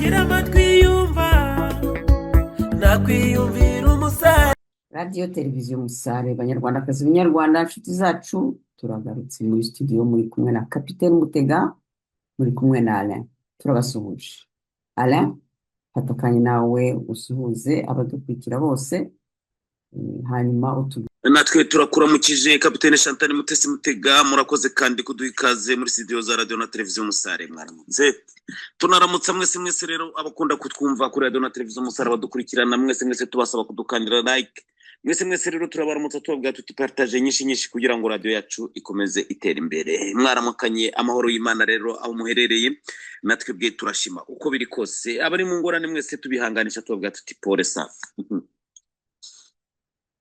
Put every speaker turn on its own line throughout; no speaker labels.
Utagira amatwi yumva nakwiyumvira umusare.
Radiyo Televiziyo Musare, Banyarwandakazi, Banyarwanda, inshuti zacu, turagarutse muri studio. Muri kumwe na Kapiteni Mutega, muri kumwe na Alain. Turabasuhuje. Alain, fata akanya nawe usuhuze abadukurikira bose, hanyuma utubwire.
Natwe turakuramukije, Kapitene Chantal Mutesi Mutega. Murakoze kandi kuduha ikaze muri studio za Radiyo na Televiziyo Musare. Mwaramutse, tunaramutsa mwese mwese rero abakunda kutwumva kuri Radiyo na Televiziyo Musare, abadukurikirana mwese mwese, tubasaba kudukandira like. Mwese mwese rero turabaramutsa, tubabwira tuti partage nyinshi nyinshi kugira ngo radiyo yacu ikomeze itere imbere. Mwaramukanye amahoro y'Imana rero aho muherereye. Natwe bwe turashima uko biri kose. Abari mu ngorane mwese tubihanganisha, tubabwira tuti pole sa.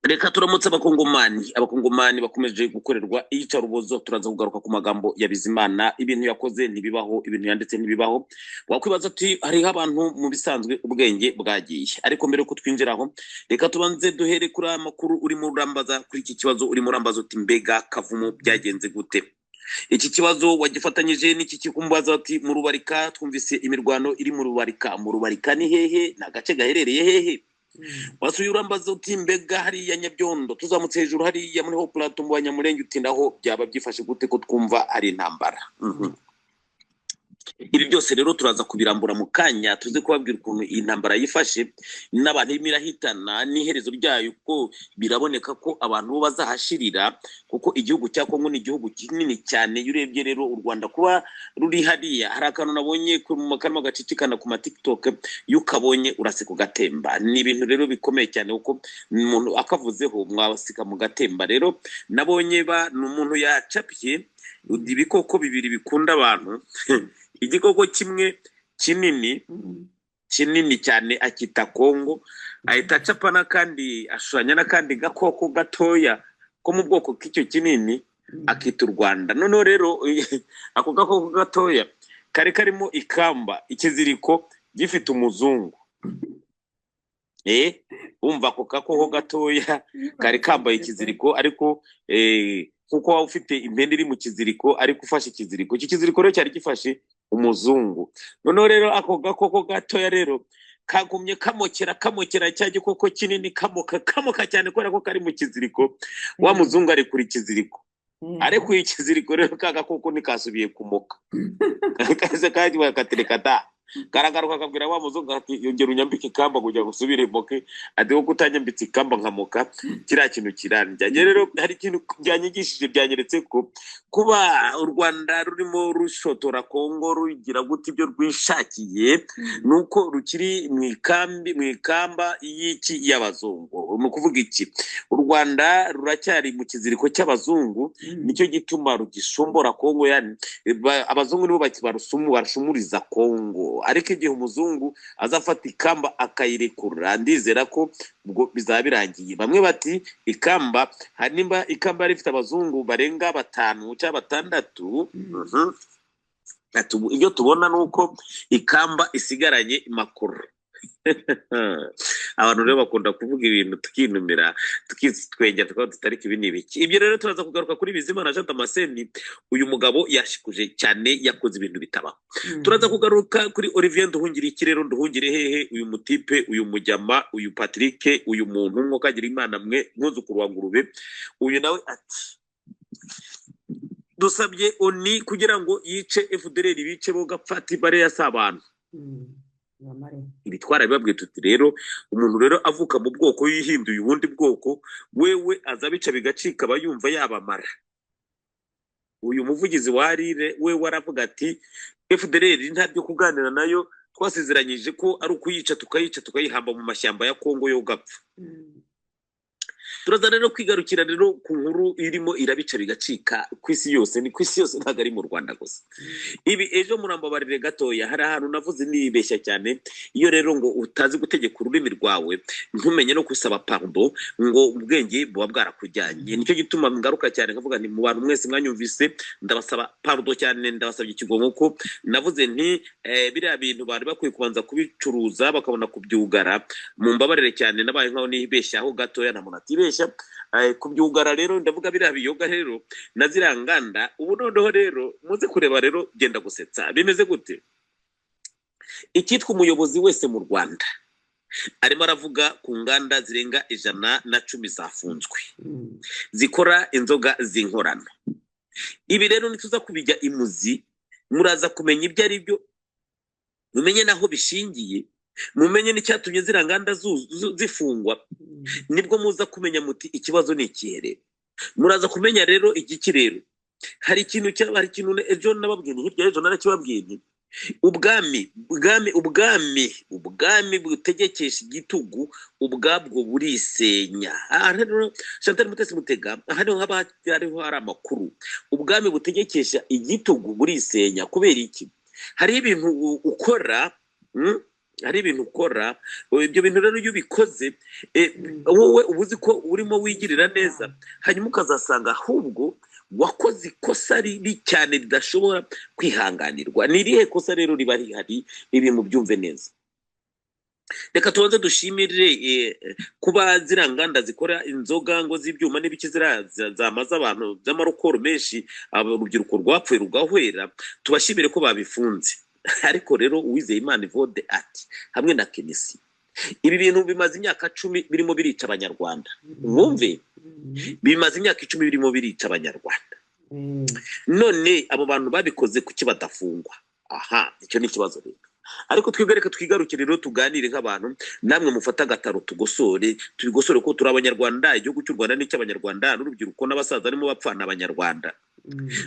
Reka turamutse Abakongomani. Abakongomani bakomeje gukorerwa iyicarubozo. Turaza kugaruka ku magambo ya Bizimana. Ibintu yakoze ntibibaho, ibintu yanditse ntibibaho. Wakwibaza ati hariho abantu mu bisanzwe ubwenge bwagiye. Ariko mbere yuko twinjiraho, reka tubanze duhere kuri aya makuru urimo urambaza kuri iki kibazo. Urimo urambaza uti mbega Kavumu byagenze gute? Iki kibazo wagifatanyije n'iki kikumbaza ati mu Rubarika twumvise imirwano iri mu Rubarika. Mu Rubarika ni hehe? Ni agace gaherereye hehe? Wasuye urambaza uti mbega hariya Nyabyondo, tuzamutse hejuru hariya muri Haut Plateau mu Banyamurenge, uti naho byaba byifashe gute ko twumva ari intambara? Ibi byose rero turaza kubirambura mu kanya, tuze kubabwira ukuntu iyi ntambara yifashe n'abantu irimo irahitana n'iherezo ryayo, kuko biraboneka ko abantu bo bazahashirira, kuko igihugu cya Kongo ni igihugu kinini cyane. Iyo urebye rero u Rwanda kuba ruri hariya, hari akantu nabonye karimo gacicikana ku ma TikTok, iyo ukabonye uraseka ugatemba. Ni ibintu rero bikomeye cyane, kuko umuntu akavuzeho mwasika mugatemba. Rero nabonye ba ni umuntu yacapye ibikoko bibiri bikunda abantu. Igikoko kimwe kinini kinini cyane akita Kongo, ahita acapa n'akandi, ashushanya n'akandi gakoko gatoya ko mu bwoko bw'icyo kinini, akita u Rwanda. Noneho rero ako gakoko gatoya kari karimo ikamba, ikiziriko gifite umuzungu. Wumva ako gakoko gatoya kari kambaye ikiziriko, ariko nkuko waba ufite impenda iri mu kiziriko ariko ufashe ikiziriko, icyo kiziriko rero cyari gifashe umuzungu. Noneho rero ako gakoko gatoya rero kagumye kamokera kamokera cya gikoko kinini, kamoka kamoka cyane kubera ko kari mu kiziriko. Wa muzungu arekura ikiziriko, arekuye ikiziriko rero ka gakoko ntikasubiye kumoka. Kahise kandi bakatereka da, karagaruka akabwira wa muzungu ati yongera unyambike ikamba kugira ngo usubire moke, ati wowe utanyambitse ikamba nkamoka kiriya kintu kirandya. Njye rero hari ikintu byanyigishije, byanyeretse ko kuba u Rwanda rurimo rushotora Kongo, rugira gute ibyo rwishakiye, ni uko rukiri mu ikambi, mu ikamba y'iki? Y'abazungu. Ni ukuvuga iki? U Rwanda ruracyari mu kiziriko cy'abazungu, nicyo gituma rugishombora Kongo. Yani abazungu nibo barushumuriza Kongo. Ariko igihe umuzungu azafata ikamba akayirekura, ndizera ko ubwo bizaba birangiye. Bamwe bati ikamba hari, nimba ikamba rifite abazungu barenga batanu cyangwa batandatu. Ati ubu ibyo tubona ni uko ikamba isigaranye makuru. Abantu rero bakunda kuvuga ibintu tukinumira, tukitwengera, tukaba tutariko ibi ni ibiki? Ibyo rero turaza kugaruka kuri Bizimana Jean Damascene. Uyu mugabo yashikuje cyane, yakoze ibintu bitabaho. Turaza kugaruka kuri Olivier Nduhungire. Iki rero Nduhungire hehe? Uyu mutipe, uyu mujyama, uyu Patrick, uyu muntu mwuka agira Imana mwe, mwuzukuru wa ngurube, uyu nawe ati dusabye ONU kugira ngo yice FDLR, bice bo gapfa, ati bariya si abantu.
Bamare.
Ibi twarabibabwiye tuti rero umuntu rero avuka mu bwoko yihinduye ubundi bwoko, wewe aza bica bigacika, aba yumva yabamara. Uyu muvugizi wa arire we waravuga ati FDLR nta byo kuganira nayo, twasezeranyije ko ari ukuyica, tukayica, tukayihamba mu mashyamba ya Kongo yo gapfa. Turaza rero kwigarukira rero ku nkuru irimo irabica bigacika ku isi yose. Ni ku isi yose, ntabwo ari mu Rwanda gusa. Ibi ejo murambabarire gatoya, hari ahantu navuze nibeshya cyane. Iyo rero ngo utazi gutegeka ururimi rwawe, ntumenye no gusaba pardon, ngo ubwenge buba bwarakujyanye. Nicyo gituma ngaruka cyane nkavuga nti mu bantu mwese mwanyumvise, ndabasaba pardon cyane, ndabasabye ikigongo ko navuze nti biriya bintu bari bakwiye kubanza kubicuruza bakabona kubyugara. Mumbabarire cyane, nabaye nkaho nibeshyaho gatoya. Nta muntu atibeshya. Kubyugara rero ndavuga biriya biyoga rero na ziriya nganda. Ubu noneho rero muze kureba rero, genda gusetsa bimeze gute. Icyitwa umuyobozi wese mu Rwanda arimo aravuga ku nganda zirenga 110 zafunzwe zikora inzoga z'inkorano. Ibi rero nituza kubijya imuzi, muraza kumenya ibyo ari byo, mumenye n'aho bishingiye, mumenye n'icyatumye ziriya nganda zifungwa. Nibwo muza kumenya muti ikibazo ni ikihe. Rero muraza kumenya rero igiki. Rero hari ikintu cyaba, hari ikintu ejo nababwiye nti, hirya y'ejo narakibabwiye nti ubwami butegekesha igitugu ubwabwo burisenya. Aha rero Chantal Mutesi Mutega, aha niho haba hariho hari amakuru. Ubwami butegekesha igitugu burisenya. Kubera iki? Hariho ibintu ukora, Hari ibintu ukora, ibyo bintu rero iyo ubikoze, wowe uba uzi ko urimo wigirira neza, hanyuma ukazasanga ahubwo wakoze ikosa ribi cyane ridashobora kwihanganirwa. Ni irihe kosa rero riba rihari? Ibi mubyumve neza. Reka tubanze dushimire kuba ziriya nganda zikora inzoga ngo z'ibyuma n'ibiki, ziriya zamaze abantu by'amarokoro menshi, urubyiruko rwapfuye rugahwera, tubashimire ko babifunze. Ariko rero Uwizeyimana Evode ati hamwe na Kenisi, ibi bintu bimaze imyaka 10 birimo birica Abanyarwanda. Mwumve, bimaze imyaka 10 birimo birica Abanyarwanda. None abo bantu babikoze kuki badafungwa? Aha icyo ni ikibazo rero. Ariko twebwe reka twigarukire rero, tuganire nk'abantu, namwe mufate agataro tugosore, tubigosore ko turi Abanyarwanda. Igihugu cy'u Rwanda ni icy'Abanyarwanda, n'urubyiruko n'abasaza barimo bapfana Abanyarwanda.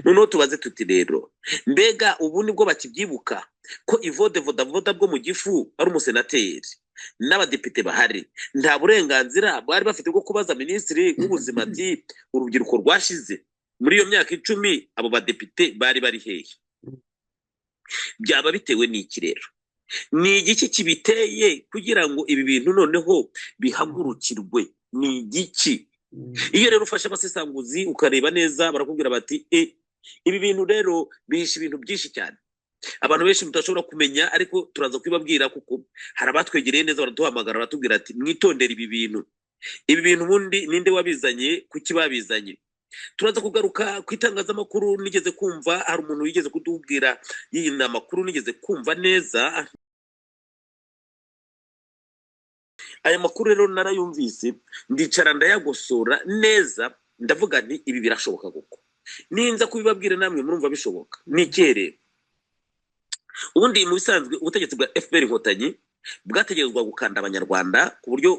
Noneho tubaze tuti rero mbega ubu nibwo bakibyibuka ko Ivode Vodavoda bwo mu gifu ari umusenateri n'abadepite bahari, nta burenganzira bari bafite bwo kubaza minisitiri w'ubuzima ati urubyiruko rwashize muri iyo myaka 10? Abo badepite bari bari hehe? Byaba bitewe n'iki rero? Ni igiki kibiteye kugira ngo ibi bintu noneho bihagurukirwe? Ni igiki? Iyo rero ufashe abasesanguzi ukareba neza, barakubwira bati ibi bintu rero bihishe ibintu byinshi cyane abantu benshi mudashobora kumenya, ariko turaza kubibabwira kuko hari abatwegereye neza, baraduhamagara, baratubwira ati mwitondere ibi bintu. Ibi bintu ubundi ninde wabizanye? Kuki babizanye? Turaza kugaruka ku itangazamakuru. Nigeze kumva hari umuntu wigeze kutubwira iyi ni amakuru nigeze kumva neza. Aya makuru rero narayumvise, ndicara ndayagosora neza, ndavuga nti ibi birashoboka koko. Ninza kubibabwira namwe murumva bishoboka. Ni ikihe rero? Ubundi mu bisanzwe ubutegetsi bwa FPR Inkotanyi bwategerezwa gukanda Abanyarwanda ku buryo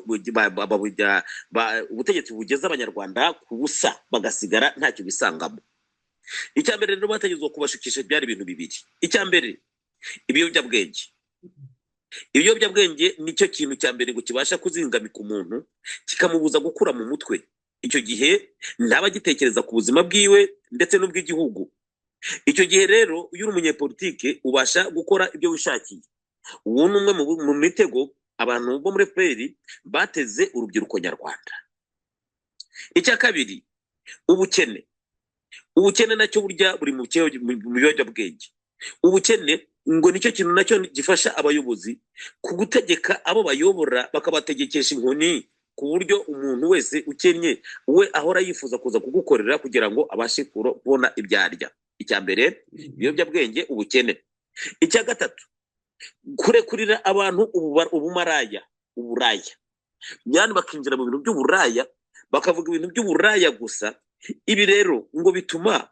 ubutegetsi bugeza Abanyarwanda ku busa, bagasigara ntacyo bisangamo. Icya mbere rero bategerezwa kubashukisha byari ibintu bibiri. Icya mbere, ibiyobyabwenge. Ibiyobyabwenge nicyo kintu cya mbere ngo kibasha kuzingamika umuntu, kikamubuza gukura mu mutwe. Icyo gihe ntaba agitekereza ku buzima bwiwe ndetse n'ubw'igihugu. Icyo gihe rero iyo uri umunyepolitike ubasha gukora ibyo wishakiye. Uwo ni umwe mu mitego abantu bo muri FPR bateze urubyiruko nyarwanda. Icya kabiri, ubukene. Ubukene nacyo burya buri mu biyobyabwenge. Ubukene ngo nicyo kintu nacyo gifasha abayobozi ku gutegeka abo bayobora, bakabategekesha inkoni, ku buryo umuntu wese ukennye we ahora yifuza kuza kugukorera kugira ngo abashe kubona ibyo arya. Icya mbere, ibiyobyabwenge, ubukene. Icya gatatu, kurekurira abantu ubumaraya, uburaya. Yani bakinjira mu bintu by'uburaya, bakavuga ibintu by'uburaya gusa. Ibi rero ngo bituma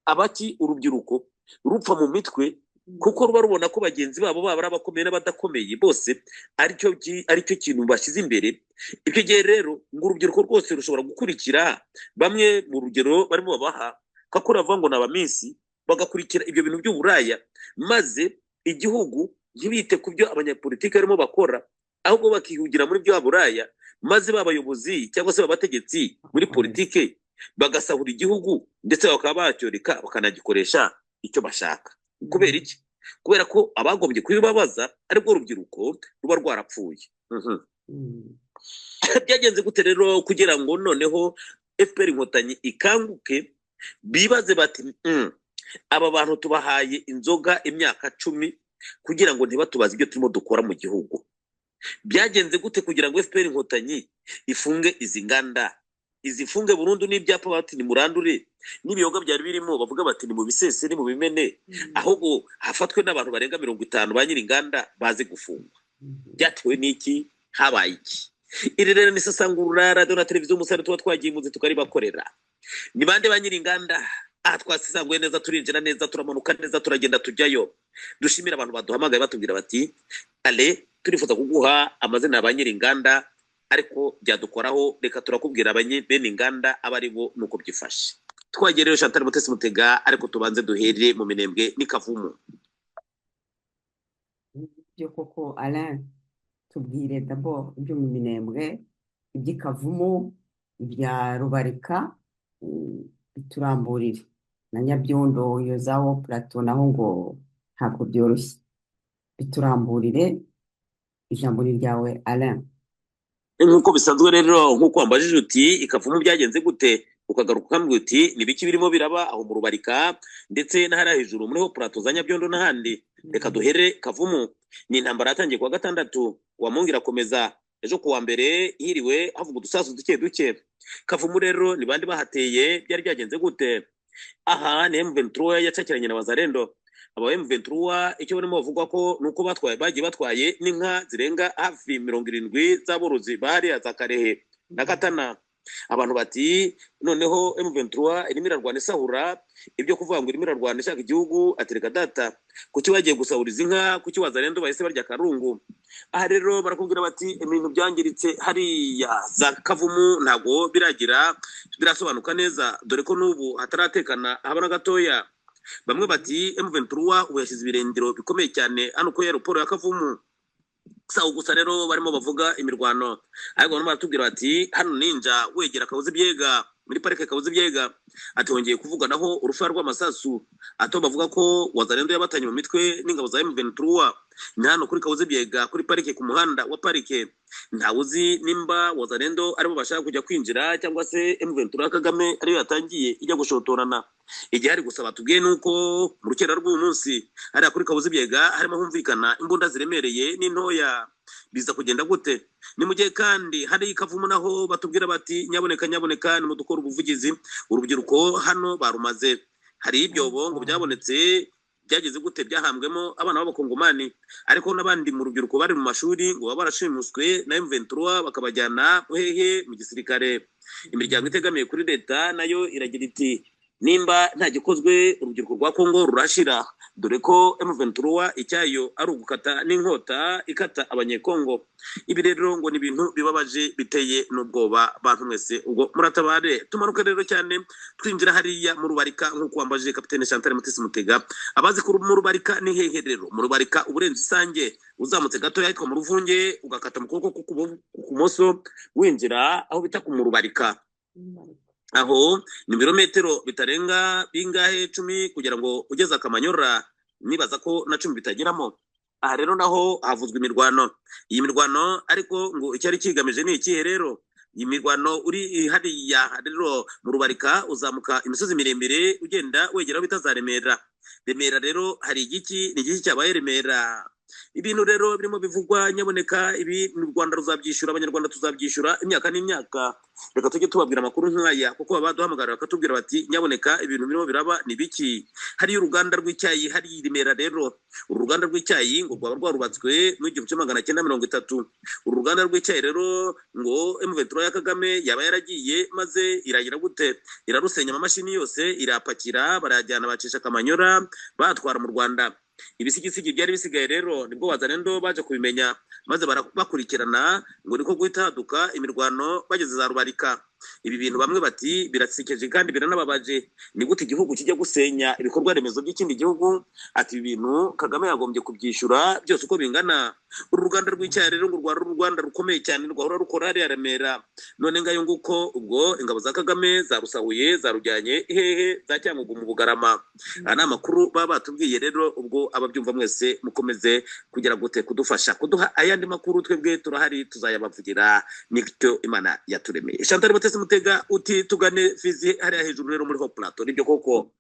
abaki urubyiruko rupfa mu mitwe, kuko ruba rubona ko bagenzi babo baba ari abakomeye n'abadakomeye bose aricyo kintu bashyize imbere. Icyo gihe rero ngo urubyiruko rwose rushobora gukurikira bamwe mu rugero barimo babaha, kuko uravuga ngo ni abaminsi, bagakurikira ibyo bintu by'uburaya, maze igihugu ntibite ku byo abanyapolitiki barimo bakora, ahubwo bakihugira muri bya buraya, maze ba bayobozi cyangwa se abategetsi muri politike bagasahura igihugu, ndetse bakaba bacyoreka bakanagikoresha icyo bashaka. Kubera iki? Kubera ko abagombye kubibabaza aribwo rubyiruko ruba rwarapfuye. Byagenze gute rero kugira ngo noneho FPR Inkotanyi ikanguke, bibaze bati aba bantu tubahaye inzoga imyaka 10 kugira ngo ntibatubaze ibyo turimo dukora mu gihugu. Byagenze gute kugira ngo FPR Inkotanyi ifunge izi nganda? Izifunge burundu n'ibyapa bati nimurandure, n'ibiyoga byari birimo bavuga bati ni mu bisese, ni mu bimene, ahubwo hafatwe n'abantu barenga 50 ba nyir'inganda baze gufungwa. Byatewe n'iki? Habaye iki? Iri rero ni isesangura radiyo na televiziyo Umusare tuba twagiye imuzi tukaribakorera. Ni bande ba nyir'inganda? Aha twasesanguye neza, turinjira neza, turamanuka neza, turagenda tujyayo. Dushimira abantu baduhamagaye batubwira bati: "Ale, turifuza kuguha amazina ya ba nyir'inganda, ariko byadukoraho, reka turakubwira bene inganda aba ari bo nuko byifashe." Twagiye rero, Chantal Mutesi Mutega, ariko tubanze duhere mu Minembwe n'Ikavumu.
Byo koko Alain, tubwire d'abord ibyo mu Minembwe, iby'Ikavumu, ibya Rubarika, bituramburire na Nyabyondo, iyo za Haut Plateau naho ngo ntabwo byoroshye. Bituramburire, ijambo ni ryawe Alain.
Nk'uko bisanzwe rero, nk'uko wambajije uti Ikavumu byagenze gute, ukagaruka ukambwira uti ni biki birimo biraba aho mu Rubarika ndetse n'ahariya hejuru muri Haut Plateau za Nyabyondo n'ahandi, reka duhere Kavumu. Ni intambara yatangiye kuwa gatandatu, wa Mungu irakomeza ejo kuwa mbere, hiriwe havuga udusasu duke duke. Kavumu rero ni bande bahateye? Byari byagenze gute? Aha ni M23 yacakiranye na Wazalendo. Aba M23 icyo barimo bavuga ko nuko batwaye, bagiye batwaye n'inka zirenga hafi 70 z'aborozi bahariya za Karehe na Katana. Abantu bati noneho M23 irimo irarwana isahura, ibyo kuvuga ngo irimo irarwana ishaka igihugu, atereka data, kuki bagiye gusahura izi nka? Kuki Wazalendo bahise barya karungu? Aha rero barakubwira bati ibintu byangiritse hariya za Kavumu ntabwo biragira birasobanuka neza, dore ko n'ubu hataratekana haba na gatoya. Bamwe bati M23 ubu yashyize ibirindiro bikomeye cyane hano kuri aéroport ya Kavumu. Sawa, gusa rero barimo bavuga imirwano, ariko barimo baratubwira bati hano ninja wegera Kabuze Ibyega, muri parike Kabuze Ibyega, ati hongeye kuvuga naho urufaya rw'amasasu, ato bavuga ko Wazalendo yabatanye mu mitwe n'ingabo za M23. Ni hano kuri Kabuze Ibyega, kuri parike, ku muhanda wa parike. Ntawe uzi nimba Wazalendo aribo bashaka kujya kwinjira cyangwa se M23 Kagame ariyo yatangiye ijya gushotorana. Igihari gusa batubwiye nuko mu rukera rw'uyu munsi hariya kuri Kabuze Ibyega harimo humvikana imbunda ziremereye n'intoya. Biza kugenda gute? Ni mu gihe kandi hari Kavumu naho batubwira bati nyaboneka, nyaboneka, nimudukora ubuvugizi, urubyiruko hano barumaze. Hari ibyobo ngo byabonetse, byageze gute? Byahambwemo abana b'abakongomani, ariko n'abandi mu rubyiruko bari mu mashuri ngo baba barashimuswe na M23 bakabajyana hehe? Mu gisirikare. Imiryango itegamiye kuri leta nayo iragira iti nimba nta gikozwe urubyiruko rwa Kongo rurashira, dore ko M23 icyayo ari ugukata n'inkota ikata abanyekongo. Ibi rero ngo ni ibintu bibabaje, biteye n'ubwoba. Bantu mwese ubwo muratabare. Tumanuke rero cyane twinjira hariya mu Rubarika, nk'uko wambajije Kapitene Chantal Mutesi Mutega. Abazi ko mu Rubarika ni hehe rero, mu Rubarika uburenze Isange uzamutse gato ahitwa mu Ruvunge, ugakata mu kuboko kumoso winjira aho bita ku mu Rubarika. Aho ni ibirometero bitarenga bingahe, 10 kugira ngo ugeze Akamanyora, nibaza ko na 10 bitageramo. Aha rero naho havuzwe imirwano. Iyi mirwano ariko ngo icyari kigamije ni ikihe rero? Iyi mirwano uri hariya rero mu Rubarika, uzamuka imisozi miremire ugenda wegera aho bita za Remera. Remera rero hari igiki? Ni igiki cyabaye Remera? Ibintu rero birimo bivugwa, nyaboneka, ibi mu Rwanda ruzabyishyura, abanyarwanda tuzabyishyura imyaka n'imyaka. Reka tujye tubabwira amakuru nk'aya, kuko baba baduhamagara bakatubwira bati nyaboneka, ibintu birimo biraba ni biki hariyo uruganda rw'icyayi hari i Remera. Rero uru ruganda rw'icyayi ngo rwaba rwarubatswe mu 1930. Uru ruganda rw'icyayi rero ngo M23 ya Kagame yaba yaragiye maze iragira gute? Irarusenya, amamashini yose irapakira, barayajyana, bacisha Kamanyora, batwara mu Rwanda. Ibisigisigi byari bisigaye rero nibwo Wazalendo baje kubimenya maze bakurikirana, ngo niko guhita haduka imirwano bageze za Rubarika. Ibi bintu bamwe bati birasekeje kandi biranababaje. Ni gute igihugu kijya gusenya ibikorwa remezo by'ikindi gihugu? Ati ibi bintu Kagame yagombye kubyishyura byose uko bingana. Uru ruganda rw'icyayi rero ngo rwari uruganda rukomeye cyane rwahora rukora hariya Remera, none ngayo nguko ubwo ingabo za Kagame zarusahuye, zarujyanye hehe? Za Cyangugu mu Bugarama. Aya ni amakuru baba batubwiye rero. Ubwo ababyumva mwese mukomeze kugira gute? Kudufasha kuduha ayandi makuru, twebwe turahari tuzayabavugira, nicyo Imana yaturemeye. Chantal Mutesi Mutega, uti tugane Fizi hariya hejuru rero muri Haut Plateau. Nibyo koko,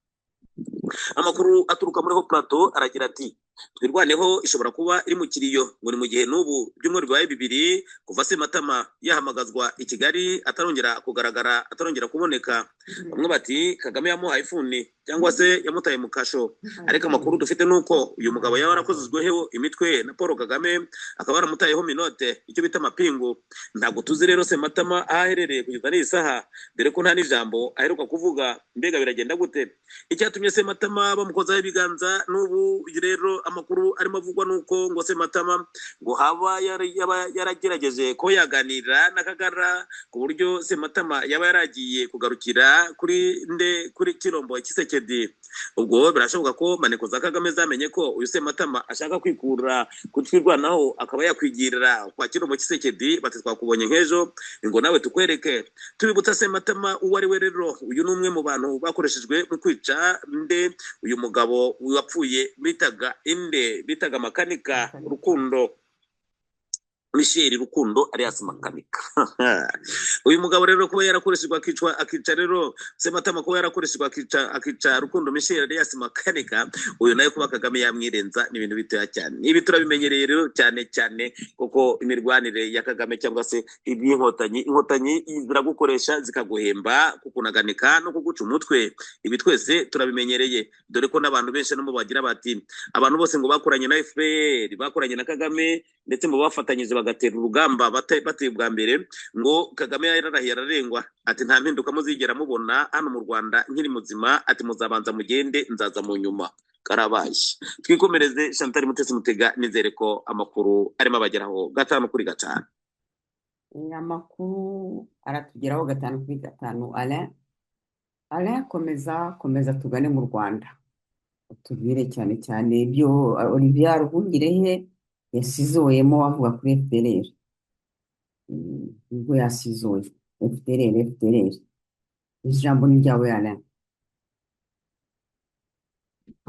amakuru aturuka muri Haut Plateau aragira ati Twirwaneho ishobora kuba iri mu kiriyo, ngo ni mu gihe n'ubu ibyumweru bibaye 2 kuva Sematama yahamagazwa i Kigali atarongera kugaragara, atarongera kuboneka. Bamwe bati Kagame yamuhaye ifuni cyangwa se yamutaye mu kasho, ariko amakuru dufite ni uko uyu mugabo yaba yarakozezweho imitwe na Paul Kagame, akaba yaramutayeho minote, icyo bita amapingu. Ntabwo tuzi rero Sematama aho aherereye kugeza n'iyi saha, dore ko nta n'ijambo aheruka kuvuga. Mbega biragenda gute? Icyatumye Sematama bamukozaho ibiganza n'ubu rero amakuru arimo avugwa nuko ngo Sematama ngo haba yaba yaragerageje ko yaganira na Kagara, ku buryo Sematama yaba yaragiye kugarukira kuri nde, kuri Kirombo Kisekedi. Ubwo birashoboka ko maneko za Kagame zamenye ko uyu Sematama ashaka kwikura kuri Twirwanaho, akaba yakwigirira kwa Kirombo Kisekedi, bati twakubonye nk'ejo ngo nawe tukwereke. Tubibutsa Sematama uwo ari we rero, uyu ni umwe mu bantu bakoreshejwe mu kwica nde, uyu mugabo wapfuye bitaga inde, bitaga Makanika Rukundo Michel Rukundo alias Makanika. Uyu mugabo rero kuba yarakoreshejwe akicwa, akica rero Sematama kuba yarakoreshejwe akica Rukundo Michel alias Makanika, uyu nawe kuba Kagame yamwirenza ni ibintu bitoya cyane. Ibi turabimenyereye rero cyane cyane, kuko imirwanire ya Kagame cyangwa se iby'inkotanyi, inkotanyi ziragukoresha zikaguhemba kukunaganika no kuguca umutwe. Ibi twese turabimenyereye, dore ko n'abantu benshi no mu bagira bati abantu bose ngo bakoranye na FPR, bakoranye na Kagame, ndetse mu bafatanyije bagatera urugamba bateye ubwa mbere, ngo Kagame yararahiye ararengwa ati nta mpinduka muzigera mubona hano mu Rwanda nkiri muzima, ati muzabanza mugende nzaza mu nyuma. Karabaye. Twikomereze Chantal Mutesi Mutega, nizere ko amakuru arimo abageraho 5 kuri 5.
Amakuru aratugeraho 5 kuri 5. Alain, komeza tugane mu Rwanda, utubwire cyane cyane ibyo Olivier Ruhungirehe yasizoyemo avuga kuri FDLR. Ubwo yasizoye FDLR, ijambo ni ryawe Alain.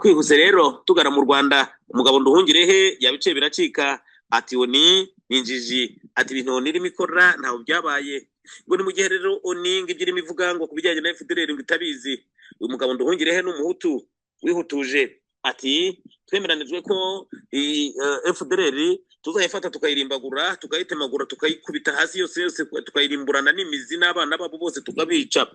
Twihuse rero tugana mu Rwanda, umugabo Nduhungirehe yabiciye biracika, ati ONU ni injiji, ati ibintu ONU irimo ikora ntaho byabaye. Ngo ni mu gihe rero ONU ngo ibyo irimo ivuga ngo ku bijyanye na FDLR ngo itabizi. Uyu mugabo Nduhungirehe ni umuhutu wihutuje, ati twemeranijwe ko iyi FDLR tuzayifata tukayirimbagura, tukayitemagura, tukayikubita hasi yose yose, tukayirimburana n'imizi n'abana babo bose tukabica.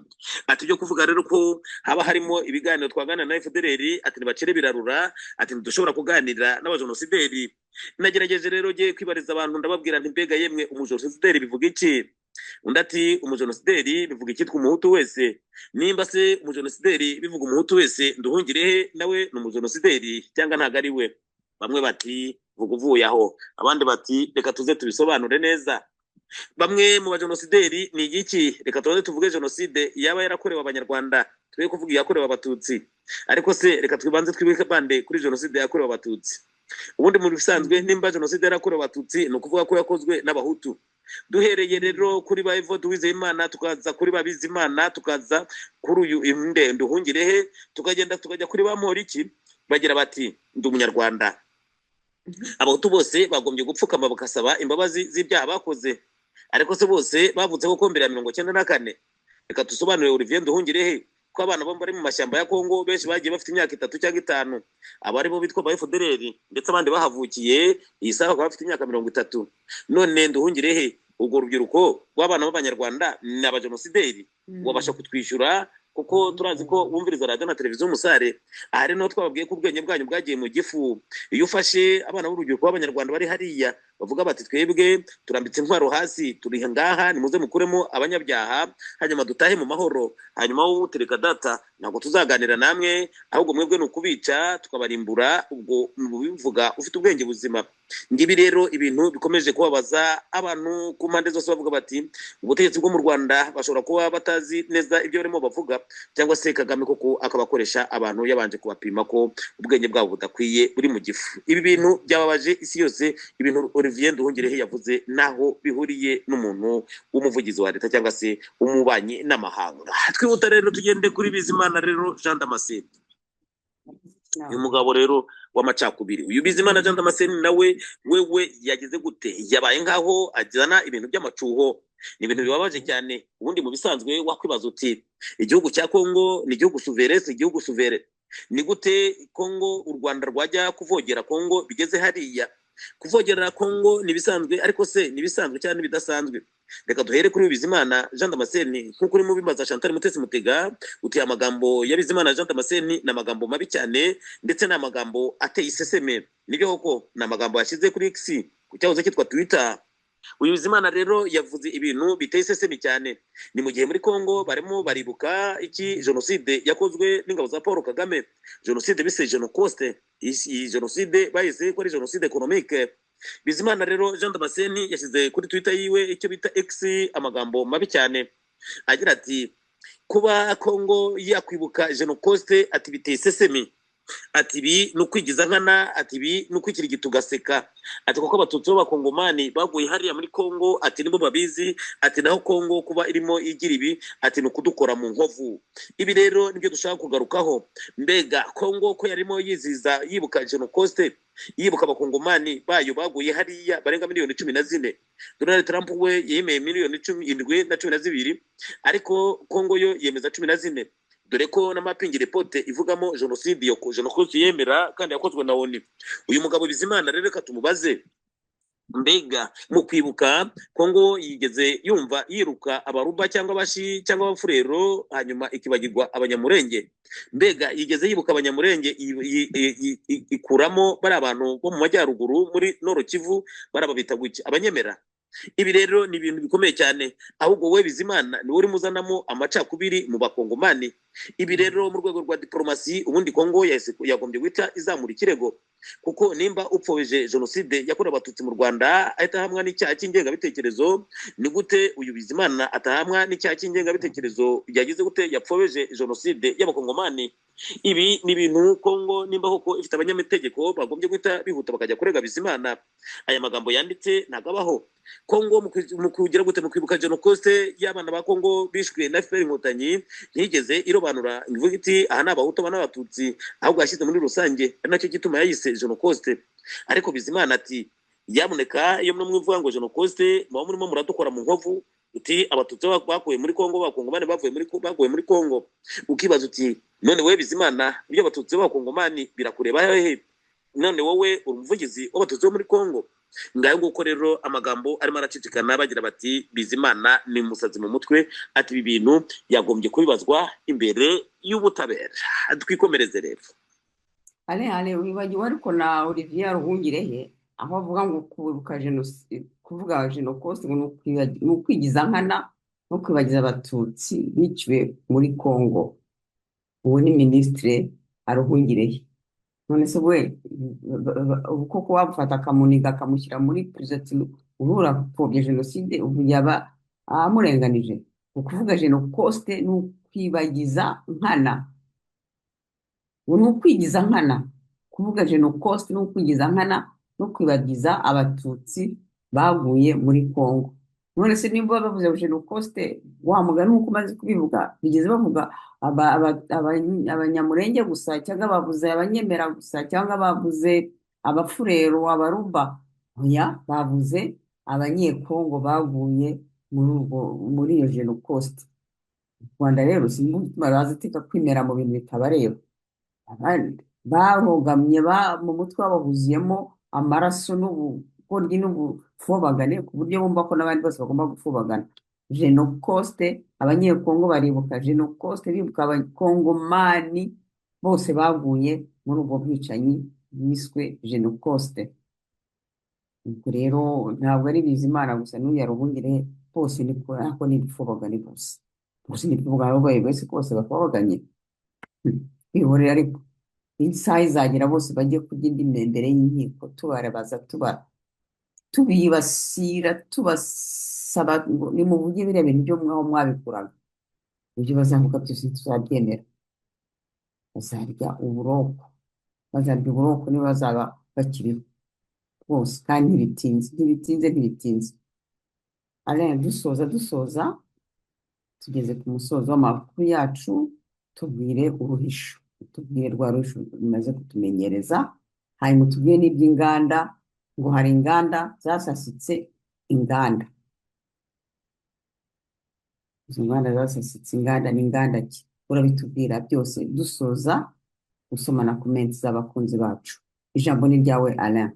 Ati ibyo kuvuga rero ko haba harimo ibiganiro twaganira na FDLR, ati ntibacire birarura, ati ntidushobora kuganira n'abajenosideri. Nagerageje rero ngiye kwibariza abantu, ndababwira nti mbega yemwe umujenosideri bivuga iki? Undi ati umujenosideri bivuga icyitwa umuhutu wese. Nimba se umujenosideri bivuga umuhutu wese, Nduhungirehe nawe ni umujenosideri cyangwa ntabwo ari we? Bamwe bati vuga uvuye aho, abandi bati reka tuze tubisobanure neza. Bamwe mu bajenosideri ni igiki? Reka tubanze tuvuge jenoside yaba yarakorewe abanyarwanda, twe kuvuga iyakorewe abatutsi. Ariko se reka twibanze twibande kuri jenoside yakorewe abatutsi. Ubundi mu bisanzwe nimba jenoside yarakorewe abatutsi, ni ukuvuga ko yakozwe n'abahutu. Duhereye rero kuri ba Evode Uwizeyimana, tukaza kuri ba Bizimana, tukaza kuri uyu inde Nduhungirehe, tukagenda tukajya kuri ba Mporiki, bagira bati ndi umunyarwanda. Abahutu bose bagombye gupfukama bakasaba imbabazi z'ibyaha bakoze. Ariko se bose bavutse koko mbere ya 94? Reka dusobanurire Olivier Nduhungirehe ko abana bo bari mu mashyamba ya Kongo benshi bagiye bafite imyaka 3 cyangwa 5, abari bo bitwa ba FDLR, ndetse abandi bahavukiye iyi saha bakaba bafite imyaka 30. None Nduhungirehe, ubwo rubyiruko rw'abana b'abanyarwanda ni abajenosideri, wabasha kutwishyura? Kuko turazi ko wumviriza radiyo na televiziyo umusare. Aha rero twababwiye ko ubwenge bwanyu bwagiye mu gifu. Iyo ufashe abana b'urubyiruko b'abanyarwanda bari hariya bavuga bati twebwe turambitse intwaro hasi, turi ngaha, nimuze mukuremo abanyabyaha hanyuma dutahe mu mahoro, hanyuma wowe utereka data ntabwo tuzaganira namwe, ahubwo mwebwe ni ukubica tukabarimbura. Ubwo mubivuga ufite ubwenge buzima. Ngibi rero ibintu bikomeje kubabaza abantu ku mpande zose, bavuga bati ubutegetsi bwo mu Rwanda bashobora kuba batazi neza ibyo barimo bavuga, cyangwa se Kagame koko akabakoresha abantu yabanje kubapima ko ubwenge bwabo budakwiye buri mu gifu. Ibi bintu byababaje isi yose. Ibintu Olivier Nduhungirehe yavuze naho bihuriye n'umuntu w'umuvugizi wa leta cyangwa se umubanyi n'amahanga. Twihuta rero tugende kuri Bizimana rero Jean Damascene, uyu mugabo rero w'amacakubiri. Uyu Bizimana Jean Damascene nawe wewe yagize gute? Yabaye nkaho ajyana ibintu by'amacuho. Ni ibintu bibabaje cyane. Ubundi mu bisanzwe wakwibaza uti igihugu cya Kongo ni igihugu souverain, si igihugu souverain? Ni gute Kongo, u Rwanda rwajya kuvogera Kongo bigeze hariya? Kuvogera Kongo ni ibisanzwe, ariko se ni ibisanzwe cyangwa n'ibidasanzwe? Reka duhere kuri Bizimana Jean Damascene, nk'uko urimo ubibaza Chantal Mutesi Mutega uti amagambo ya Bizimana Jean Damascene ni amagambo mabi cyane, ndetse ni amagambo ateye iseseme. Nibyo koko, ni amagambo yashyize kuri X, ku cyahoze cyitwa Twitter. Uyu Bizimana rero yavuze ibintu biteye isesemi cyane. Ni mu gihe muri Kongo barimo baribuka iki? Jenoside yakozwe n'ingabo za Paul Kagame, jenoside bise Genocost. Iyi jenoside bayise ko ari jenoside économique. Bizimana rero Jean Damascene yashyize kuri Twitter yiwe, icyo bita X, amagambo mabi cyane agira ati: "Kuba Kongo yakwibuka Genocost," ati, "biteye isesemi," ati, "ibi ni ukwigiza nkana," ati, "ibi ni ukwikirigita ugaseka," ati, "kuko Abatutsi b'Abakongomani baguye hariya muri Kongo," ati, "nibo babizi," ati, "naho Kongo kuba irimo igira ibi," ati, "ni ukudukora mu nkovu." Ibi rero nibyo dushaka kugarukaho. Mbega Kongo ko yarimo yizihiza, yibuka Genocost, yibuka Abakongomani bayo baguye hariya barenga miliyoni 14? Donald Trump we yemeye miliyoni 17 na 12, ariko Kongo yo yemeza 14, dore ko na mapping report ivugamo jenoside, iyo jenoside yemera kandi yakozwe na ONU. Uyu mugabo Bizimana rero, reka tumubaze: mbega mu kwibuka Kongo yigeze yumva yiruka Abaruba cyangwa Abashi cyangwa Abafurero, hanyuma ikibagirwa Abanyamurenge? Mbega yigeze yibuka Abanyamurenge, ikuramo bari abantu bo mu majyaruguru muri Nord Kivu, bari babita guki, Abanyemera? Ibi rero ni ibintu bikomeye cyane. Ahubwo we Bizimana niwe urimo uzanamo amacakubiri mu Bakongomani. Ibi rero mu rwego rwa diporomasi, ubundi Kongo yagombye guhita izamura ikirego, kuko nimba upfobeje jenoside yakorewe Abatutsi mu Rwanda ahita ahamwa n'icyaha cy'ingengabitekerezo, ni gute uyu Bizimana atahamwa n'icyaha cy'ingengabitekerezo yagize gute, yapfobeje jenoside y'Abakongomani? Ibi ni ibintu Kongo, nimba koko ifite abanyamategeko, bagombye guhita bihuta bakajya kurega Bizimana. Aya magambo yanditse ntabwo abaho. Kongo mu kugira gute, mu kwibuka Genocost y'abana ba Kongo bishwe na FPR Inkotanyi, ntiyigeze irobanura ivuga iti aha ni Abahutu, aba ni Abatutsi, ahubwo yashyize muri rusange, ari nacyo gituma yayise Genocost. Ariko Bizimana ati: "Nyamuneka, iyo mwe muvuga ngo Genocost, muba murimo muradukora mu nkovu," uti Abatutsi bakuye muri Kongo, Abakongomani bavuye muri baguye muri Kongo. Ukibaza uti: none wowe Bizimana, ibyo Abatutsi b'Abakongomani birakureba hehe? None wowe uri umuvugizi w'Abatutsi bo muri Kongo? Ngayo nguko rero, amagambo arimo aracicikana bagira bati: "Bizimana ni umusazi mu mutwe," ati, "ibi bintu yagombye kubibazwa imbere y'ubutabera." Twikomereze rero.
Ale wibagiwe ariko na Olivier Ruhungirehe, aho avuga ngo kwibuka jenoside, kuvuga Genocost ngo ni ukwigiza nkana no kwibagiza Abatutsi biciwe muri Congo. Uwo ni minisitiri Aruhungirehe. None se we ubu koko wamufata akamuniga, akamushyira muri prison, ati ubu urapfobya jenoside, ubu yaba amurenganije? Ukuvuga Genocost ni ukwibagiza nkana, ubu ni ukwigiza nkana. Kuvuga Genocost ni ukwigiza nkana no kwibagiza Abatutsi baguye muri Congo. None se nimba bavuze Genocost, wa mugani nk'uko umaze kubivuga, bigeze bavuga Abanyamurenge gusa, cyangwa bavuze Abanyemera gusa, cyangwa bavuze Abafurero, Abaruba? Oya, bavuze Abanyekongo baguye muri iyo Genocost. U Rwanda rero sinzi baza iteka kwimera mu bintu bitabareba. Abandi babogamye mu mutwe wabo huzuyemo amaraso n'ubugoryi n'ubufobagane, ku buryo bumva ko n'abandi bose bagomba gufobagana. Genocost, Abanyekongo baribuka Genocost, bibuka Abakongomani bose baguye muri ubwo bwicanyi bwiswe Genocost. Ubwo rero ntabwo ari Bizimana gusa, n'uyu Ruhungire, bose niko, ariko ni ibifobagane bose, bose ni ibifobagane, ahubwo bose bose bafobaganye. Kwihorera, ariko isaha izagera bose bajye kurya indi imbere y'inkiko, tubarabaza, tubibasira, tubasaba ngo nimuvuge biriya bintu byo mwaho mwabikuraga. Ibyo bazavuga byose ntituzabyemera. Bazarya uburoko, bazarya uburoko niba bazaba bakiriho rwose, kandi ntibitinze, ntibitinze, ntibitinze. Alain, dusoza, tugeze ku musozo w'amakuru yacu, tubwire uruhisho, tubwire rwa ruhisho rumaze kutumenyereza, hanyuma tubwire n'iby'inganda, ngo hari inganda zasasitse inganda. Izo nganda zasasitse inganda ni inganda ki? Urabitubwira byose dusoza. Usoma na comments z'abakunzi bacu. Ijambo ni ryawe, Alain.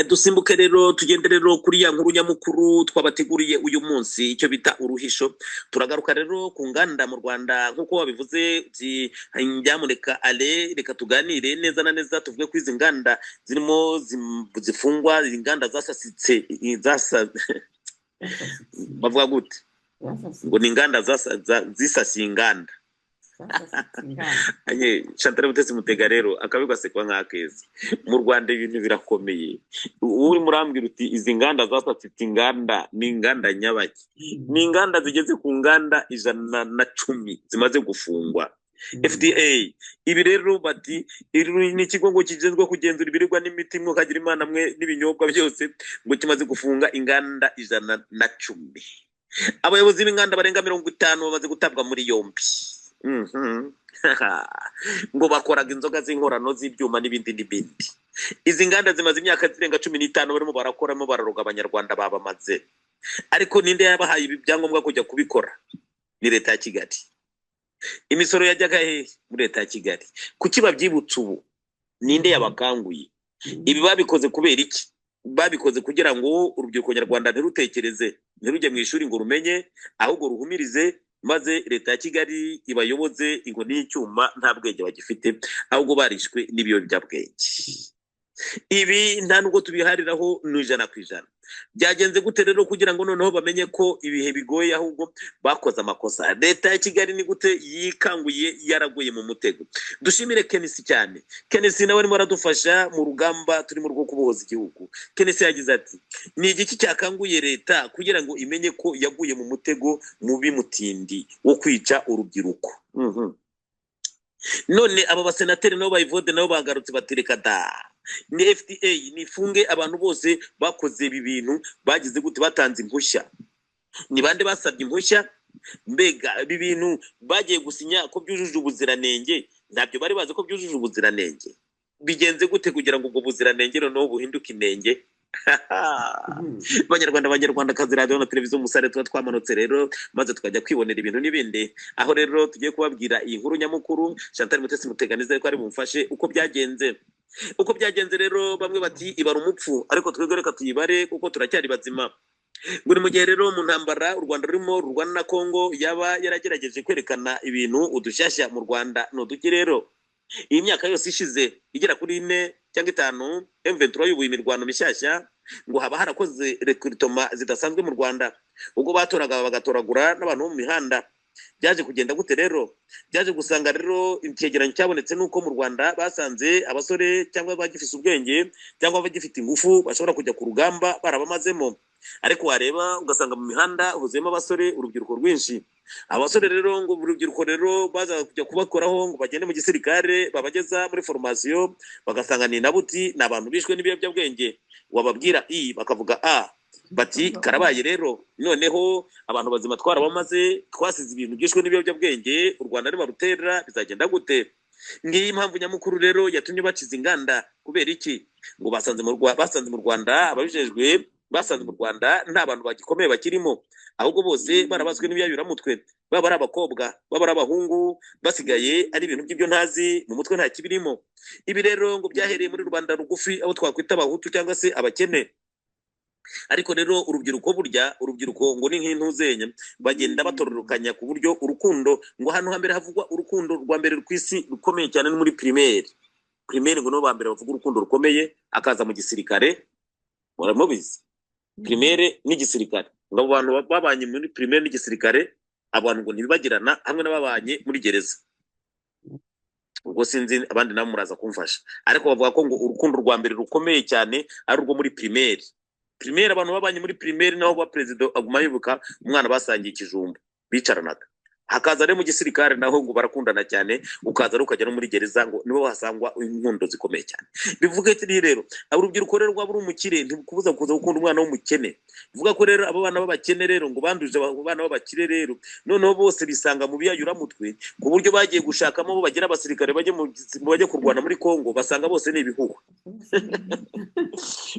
Dusimbuke rero, tugende rero kuri ya nkuru nyamukuru twabateguriye uyu munsi, icyo bita uruhisho. Turagaruka rero ku nganda mu Rwanda nk'uko wabivuze uti nyamuneka ale, reka tuganire neza na neza, tuvuge ko izi nganda zirimo zifungwa, inganda zasasitse bavuga gute? Ngo ni inganda zisasiye inganda.
Zasasitse inganda.
Anye Chantal Mutesi Mutega rero akabigasekwa nk'akeza. Mu Rwanda ibintu birakomeye. Ubu urimo urambwira uti izi nganda zasasitse inganda ni inganda nyabaki? Ni inganda zigeze ku nganda 110 zimaze gufungwa. FDA ibi rero bati iri ni ikigo ngo gishinzwe kugenzura ibiribwa n'imiti, mukagira Imana mwe, n'ibinyobwa byose, ngo kimaze gufunga inganda 110. Abayobozi b'inganda barenga 50 bamaze gutabwa muri yombi. Ngo bakoraga inzoga z'inkorano, z'ibyuma n'ibindi n'ibindi. Izi nganda zimaze imyaka zirenga 15 barimo barakoramo, bararoga abanyarwanda babamaze. Ariko ninde yabahaye ibi byangombwa kujya kubikora? Ni leta ya Kigali. Imisoro yajyaga hehe? Muri leta ya Kigali. Kuki babyibutsa ubu? Ninde yabakanguye? Ibi babikoze kubera iki? Babikoze kugira ngo urubyiruko nyarwanda ntirutekereze, ntirujye mu ishuri ngo rumenye, ahubwo ruhumirize, maze leta ya Kigali ibayoboze inkoni y'icyuma. Nta bwenge bagifite, ahubwo barishwe n'ibiyobyabwenge. Ibi nta nubwo tubihariraho, ni 100%. Byagenze gute rero kugira ngo noneho bamenye ko ibihe bigoye, ahubwo bakoze amakosa? Leta ya Kigali ni gute yikanguye yaraguye mu mutego? Dushimire Kenisi cyane. Kenisi nawe arimo aradufasha mu rugamba turimo rwo kubohoza igihugu. Kenisi yagize ati: "Ni igiki cyakanguye leta kugira ngo imenye ko yaguye mu mutego mubi mutindi wo kwica urubyiruko?" None aba basenateri nabo ba Evode nabo bagarutse bati reka da, ni FDA nifunge abantu bose bakoze ibi bintu. Bagize gute? Batanze impushya? Ni bande basabye impushya? Mbega ibi bintu bagiye gusinya ko byujuje ubuziranenge, ntabyo bari bazi ko byujuje ubuziranenge? Bigenze gute kugira ngo ubwo buziranenge noneho buhinduke inenge? Banyarwanda, banyarwandakazi, radiyo na televiziyo Umusare, tuba twamanutse rero maze tukajya kwibonera ibintu n'ibindi. Aho rero tugiye kubabwira iyi nkuru nyamukuru, Chantal Mutesi Muteganize ko ari bumufashe uko byagenze. Uko byagenze rero, bamwe bati ibara umupfu, ariko twebwe reka tuyibare kuko turacyari bazima. Ngo ni mu gihe rero mu ntambara u Rwanda rurimo rurwana na Kongo, yaba yaragerageje kwerekana ibintu udushyashya mu Rwanda ni uduki. Rero iyi myaka yose ishize igera kuri 4 cyangwa 5 M23 yubuye imirwano mishyashya, ngo haba harakoze recrutement zidasanzwe mu Rwanda, ubwo batoraga bagatoragura n'abantu bo mu mihanda. Byaje kugenda gute rero? Byaje gusanga rero icyegeranyo cyabonetse nuko mu Rwanda basanze abasore cyangwa bagifise ubwenge cyangwa bagifite ingufu bashobora kujya ku rugamba barabamazemo, ariko wareba ugasanga mu mihanda huzuyemo abasore, urubyiruko rwinshi. Abasore rero, ngo urubyiruko rero baza kujya kubakoraho ngo bagende mu gisirikare, babageza muri formation bagasanga ni nabuti, ni abantu bishwe n'ibiyobyabwenge. Wababwira i bakavuga a, bati karabaye rero, noneho abantu bazima twarabamaze, twasize ibintu byishwe n'ibiyobyabwenge. U Rwanda nibarutera bizagenda gute? Ngiyi impamvu nyamukuru rero yatumye baciza inganda. Kubera iki? Ngo basanze mu Rwanda ababijejwe basanze mu Rwanda nta bantu bagikomeye bakirimo, ahubwo bose barabazwe n'ibiyayuramutwe, baba ari abakobwa, baba ari abahungu, basigaye ari ibintu by'ibyo ntazi mu mutwe, nta kibirimo. Ibi rero ngo byahereye muri rubanda rugufi, abo twakwita abahutu cyangwa se abakene. Ariko rero urubyiruko, burya urubyiruko ngo ni nk'intuzenya, bagenda batororokanya ku buryo urukundo, ngo hano hambere havugwa urukundo rwa mbere ku isi rukomeye cyane ni muri primaire. Primaire ngo nibo ba mbere bavuga urukundo rukomeye, akaza mu gisirikare. Muramubizi, primaire n'igisirikare, ngo abo bantu babanye muri primaire n'igisirikare, abantu ngo ntibibagirana, hamwe n'ababanye muri gereza. Ubwo sinzi abandi nabo muraza kumfasha, ariko bavuga ko ngo urukundo rwa mbere rukomeye cyane ari urwo muri primaire. Primaire, abantu babanye muri primaire, naho ba perezida aguma yibuka umwana basangiye ikijumba bicaranaga. Hakaza rero mu gisirikare, naho ngo barakundana cyane. Ukaza rero ukajya no muri gereza, ngo nibo hasangwa inkundo zikomeye cyane. Bivuga ati rero urubyiruko rero rwaba uri umukire ntikubuza kuza gukunda umwana w'umukene. Bivuga ko rero abo bana b'abakene rero ngo banduje abo bana b'abakire, rero noneho bose bisanga mu biyayuramutwe, ku buryo bagiye gushakamo abo bagira abasirikare bajye kurwana muri Kongo, basanga bose ni ibihuha.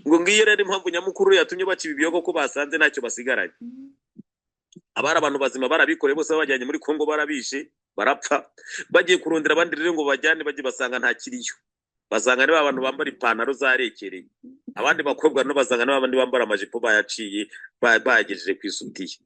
Ngo ngiyo rero impamvu nyamukuru yatumye baca ibi biyogo, ko basanze ntacyo basigaranye. Abari abantu bazima barabikoreye bose, babajyanye muri Kongo barabishe. Barapfa. Bagiye kurondera abandi rero ngo bajyane, bajye basanga nta kiriyo, basanga ni ba bantu bambara ipantaro zarekereye. Abandi bakobwa no basanga ni babandi bambara amajipo bayaciye, bayagejeje ku isutiye.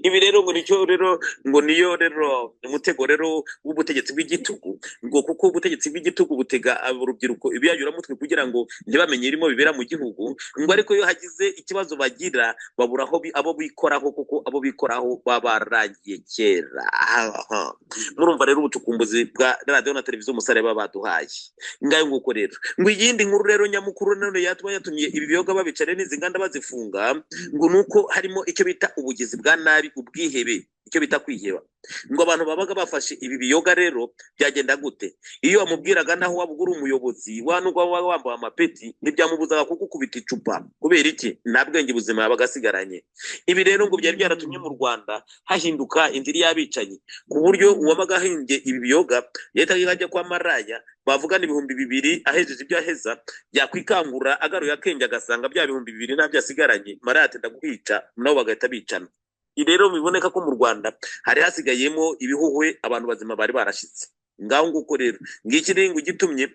Ibi rero ngo nicyo rero, ngo niyo rero umutego rero w'ubutegetsi bw'igitugu, ngo kuko ubutegetsi bw'igitugu butega urubyiruko ibiyayuramutwe kugira ngo ntibamenye irimo bibera mu gihugu. Ngo ariko iyo hagize ikibazo bagira, babura aho abo bikoraho, kuko abo bikoraho baba bararangiye kera. Aha. Murumva rero ubucukumbuzi bwa radiyo na televiziyo Umusare baba baduhaye. Ngayo nguko rero. Ngo iyindi nkuru rero nyamukuru none yatuma yatumye ibi biyoga babicara n'izi nganda bazifunga, ngo ni uko harimo icyo bita ubugizi bwa nabi, ubwihebe, icyo bita kwiheba. Ngo abantu babaga bafashe ibi biyoga rero, byagenda gute? Iyo wamubwiraga, naho waba uri umuyobozi wa nubwo waba wambaye amapeti, ntibyamubuzaga kugukubita icupa. Kubera iki? Nta bwenge buzima yabaga asigaranye. Ibi rero ngo byari byaratumye mu Rwanda hahinduka indiri y'abicanyi, ku buryo uwabaga ahimbye ibi biyoga yahitaga ajya kwa maraya, bavugana 2000, ahejeje ibyo aheza, yakwikangura agaruye akenge agasanga bya 2000 ntabyo asigaranye. Maraya ati: "Ndakwica." Nabo bagahita bicana. Ibi rero biboneka ko mu Rwanda hari hasigayemo ibihuhwe, abantu bazima bari barashize. Ngaho nguko rero, ngiki rero ngo igitumye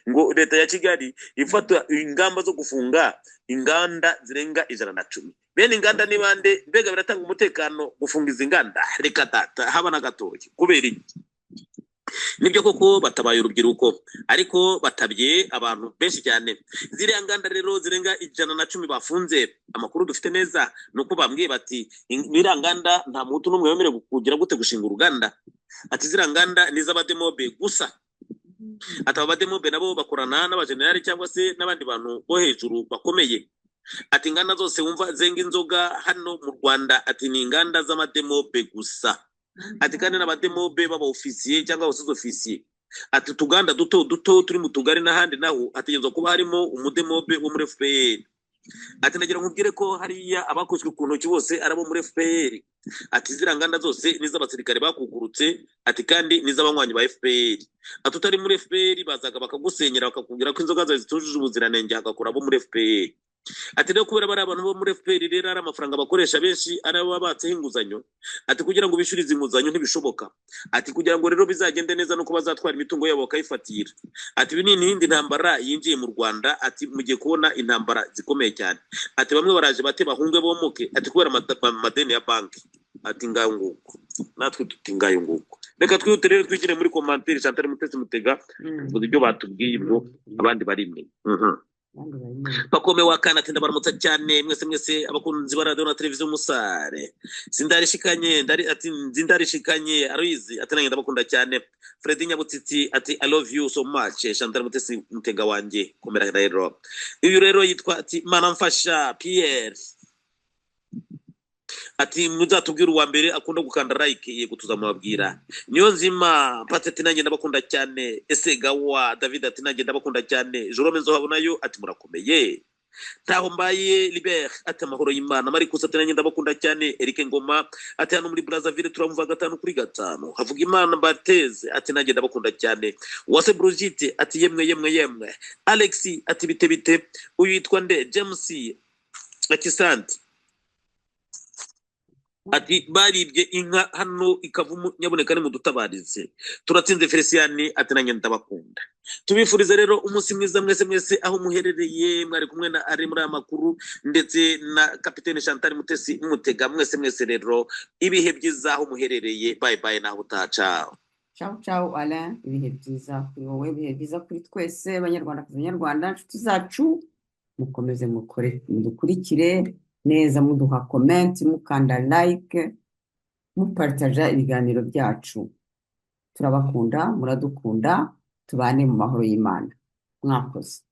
ngo leta ya Kigali ifata ingamba zo gufunga inganda zirenga 110. Bene inganda ni bande? Mbega biratanga umutekano gufunga izi nganda? Reka data, haba na gatoya. Kubera iki? Nibyo koko batabaye urubyiruko, ariko batabye abantu benshi cyane. Ziriya nganda rero zirenga 110 bafunze, amakuru dufite neza ni uko bambwiye bati: "Biriya nganda nta muhutu n'umwe wemerewe kugira gute, gushinga uruganda." Ati: "Ziriya nganda ni iz'abademobe gusa." Ati: "Aba bademobe nabo bakorana n'abajenerali cyangwa se n'abandi bantu bo hejuru bakomeye." Ati: "Inganda zose wumva zenga inzoga hano mu Rwanda," ati, "ni inganda z'amademobe gusa." Ati: "Kandi n'abademobe b'aba ofisiye cyangwa abasuze ofisiye." Ati: "Utuganda duto duto turi mu tugari n'ahandi naho hategerezwa kuba harimo umudemobe wo muri FPR." Ati: "Nagira nkubwire ko hariya abakoswe ku ntoki bose ari abo muri FPR." Ati: "Ziriya nganda zose ni iz'abasirikare bakugurutse." Ati: "Kandi ni iz'abanywanyi ba FPR." Ati: "Utari muri FPR bazaga bakagusenyera, bakakubwira ko inzoga zawe zitujuje ubuziranenge, hagakora abo muri FPR." Ati: "Rero kubera bari abantu bo muri FPR rero ari amafaranga bakoresha benshi, ari abo babatseho inguzanyo." Ati: "Kugira ngo bishyure izi nguzanyo ntibishoboka." Ati: "Kugira ngo rero bizagende neza nuko bazatwara imitungo yabo bakayifatira." Ati: "Ibi ni iyindi ntambara yinjiye mu Rwanda." Ati: "Mugiye kubona intambara zikomeye cyane." Ati: "Bamwe baraje bate bahunge bomoke." Ati: "Kubera amadeni ya banki." Ati: "Ngayo nguko." Natwe tuti: "Ngayo nguko." Reka twihute rero twigire muri commentaire. Chantal Mutesi Mutega, tuvuga ibyo batubwiye, ubwo abandi barimenya.
Abandi barimenya.
Pakome wa kana ati: "Ndabaramutsa cyane mwese mwese abakunzi ba radiyo na televiziyo Musare." Sindarishikanye ndari, ati: "Nzindarishikanye." Aruyizi ati: "Nanjye ndabakunda cyane." Fredi Nyabutsitsi ati: "I love you so much, Chantal Mutesi Mutega wanjye, komera." Rero uyu rero yitwa ati Manamfasha Pierre, ati: "Muzatubwire uwa mbere akunda gukanda like." Yego, tuzamubabwira. Niyo nzima Pati ati: "Nanjye ndabakunda cyane." Ese gawa David ati: "Nanjye ndabakunda cyane." Jerome Nzohabonayo ati: "Murakomeye." Ntaho mbaye Libert ati: "Amahoro y'Imana." Marikusi ati: "Nanjye ndabakunda cyane." Eric Ngoma ati: "Hano muri Brazzaville turamva 5 kuri 5." Havuga Imana Bateze ati: "Nanjye ndabakunda cyane." Uwase Brigitte ati: "Yemwe yemwe yemwe." Alex ati: "Bite bite." Uyu yitwa nde? James ati: "Santi." Ati: "Baribye inka hano ikavumu, nyaboneka nimudutabarize." Turatsinze Felicien ati: "Nanjye ndabakunda." Tubifurize rero umunsi mwiza mwese mwese aho muherereye. Mwari kumwe na ari muri aya makuru ndetse na kapitene Chantal Mutesi Mutega. Mwese mwese rero ibihe byiza aho muherereye. Bye bye, naho utaha. Ciao.
Ciao ciao Alain, ibihe byiza kuri wowe, ibihe byiza kuri twese Abanyarwanda, Abanyarwanda, inshuti zacu, mukomeze mukore, mudukurikire neza, muduha comment, mukanda like, mupartaja ibiganiro byacu. Turabakunda, muradukunda, tubane mu mahoro y'Imana. Mwakoze.